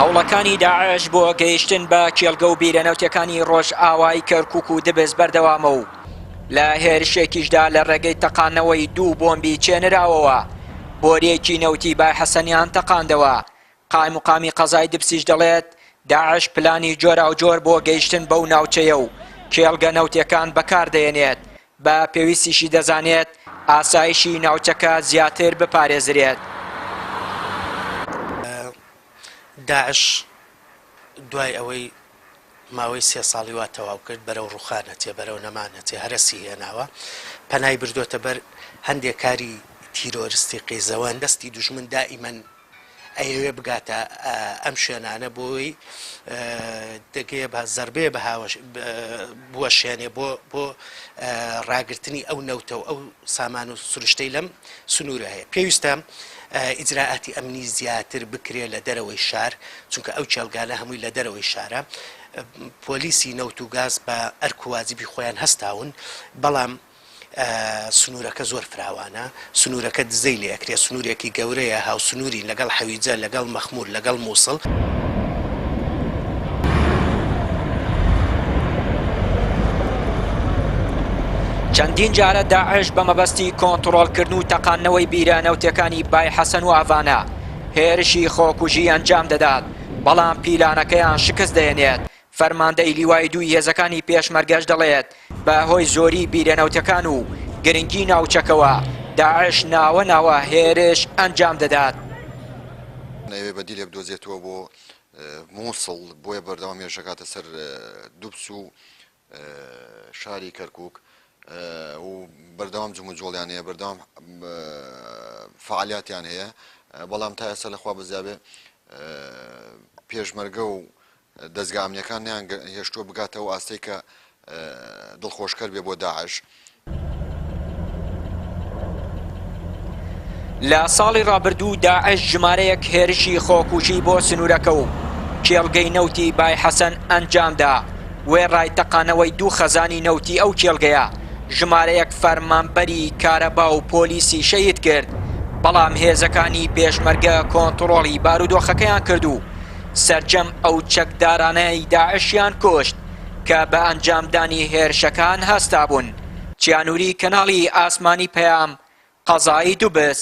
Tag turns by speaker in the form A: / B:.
A: هەوڵەکانی داعش بۆ گەیشتن بە کێڵگە و بیرە نەوتیەکانی ڕۆژئاوای کەرکوک و دبس بەردەوامە و لە هێرشێکیشدا لە ڕێگەی تەقاندنەوەی دوو بۆمبی چێنراوەوە بۆریەکی نەوتی بای حەسەنیان تەقاندەوە. قایمقامی قەزای دبسیش دەڵێت، داعش پلانی جۆراوجۆر بۆ گەیشتن بەو ناوچەیە و کێڵگە نەوتیەکان بەکاردەهێنێت، بە پێویستیشی دەزانێت ئاسایشی ناوچەکە زیاتر بپارێزرێت.
B: داعش دوای ئەوەی ماوەی سێ ساڵی وا تەواو کرد بەرەو ڕووخان ئەچێ، بەرەو نەمان ئەچێ، هەرەسی هێناوە، پەنای بردۆتە بەر هەندێ کاری تیرۆرستی قیزەوەن، دەستی دوژمن دائیمەن ئەیەوێ بگاتە ئەم شوێنانە بۆی دەگەیە بە زەربەیە بە بوەشێنێ بۆ بۆ ڕاگرتنی ئەو نەوتە و ئەو سامان و سروشتەی لەم سنوورە هەیە. پێویستە ئیجرائاتی ئەمنی زیاتر بکرێ لە دەرەوەی شار، چونکە ئەو کێڵگانە هەمووی لە دەرەوەی شارە. پۆلیسی نەوت و گاز بە ئەرک و واجبی خۆیان هەستاون، بەڵام سنوورەکە زۆر فراوانە، سنوورەکە دزەی لێ ئەکرێ، سنوورێکی گەورەیە، هاوسنوورین لەگەڵ حەویجە، لەگەڵ مەخموور، لەگەڵ مووسڵ.
A: چەندین جارە داعش بە مەبەستی کۆنتڕۆڵکردن و تەقاندنەوەی بیرە نەوتیەکانی بای حەسەن و ئاڤانە هێرشی خۆکوژی ئەنجام دەدات، بەڵام پیلانەکەیان شکست دەهێنێت، فەرماندەی لیوای دووی هێزەکانی پێشمەرگەش دەڵێت، بە هۆی زۆری بیرە نەوتەکان و گرنگی ناوچەکەوە، داعش ناوە ناوە هێرش ئەنجام دەدات.
C: ئەیەوێ بەدیلێ بدۆزێتەوە بۆ موسڵ، بۆیە بەردەوام هێرش دەکاتە سەر دوبس و شاری کەرکوک و بەردەوام جموجۆڵیان هەیە، بەردەوام فەعالیاتیان هەیە، بەڵام تا ئێستا لەخوا بەزیابێ پێشمەرگە و دەزگا ئەمنیەکان نەیان هێشتووە بگاتە ئەو ئاستەی کە دڵخۆشکەر بێ بۆ داعش.
A: لە ساڵی ڕابردوو داعش ژمارەیەک هێرشی خۆکوژی بۆ سنوورەکە و کێڵگەی نەوتی بای حەسەن ئەنجامدا، وێڕای تەقانەوەی دوو خەزانی نەوتی ئەو کێڵگەیە، ژمارەیەک فەرمانبەری کارەبا و پۆلیسی شەهید کرد، بەڵام هێزەکانی پێشمەرگە کۆنتڕۆڵی بارودۆخەکەیان کرد و سەرجەم ئەو چەکدارانەی داعشیان کوشت کە بە ئەنجامدانی هێرشەکان هەستابوون. چیانوری کەناڵی ئاسمانی پەیام، قەزای دوبز.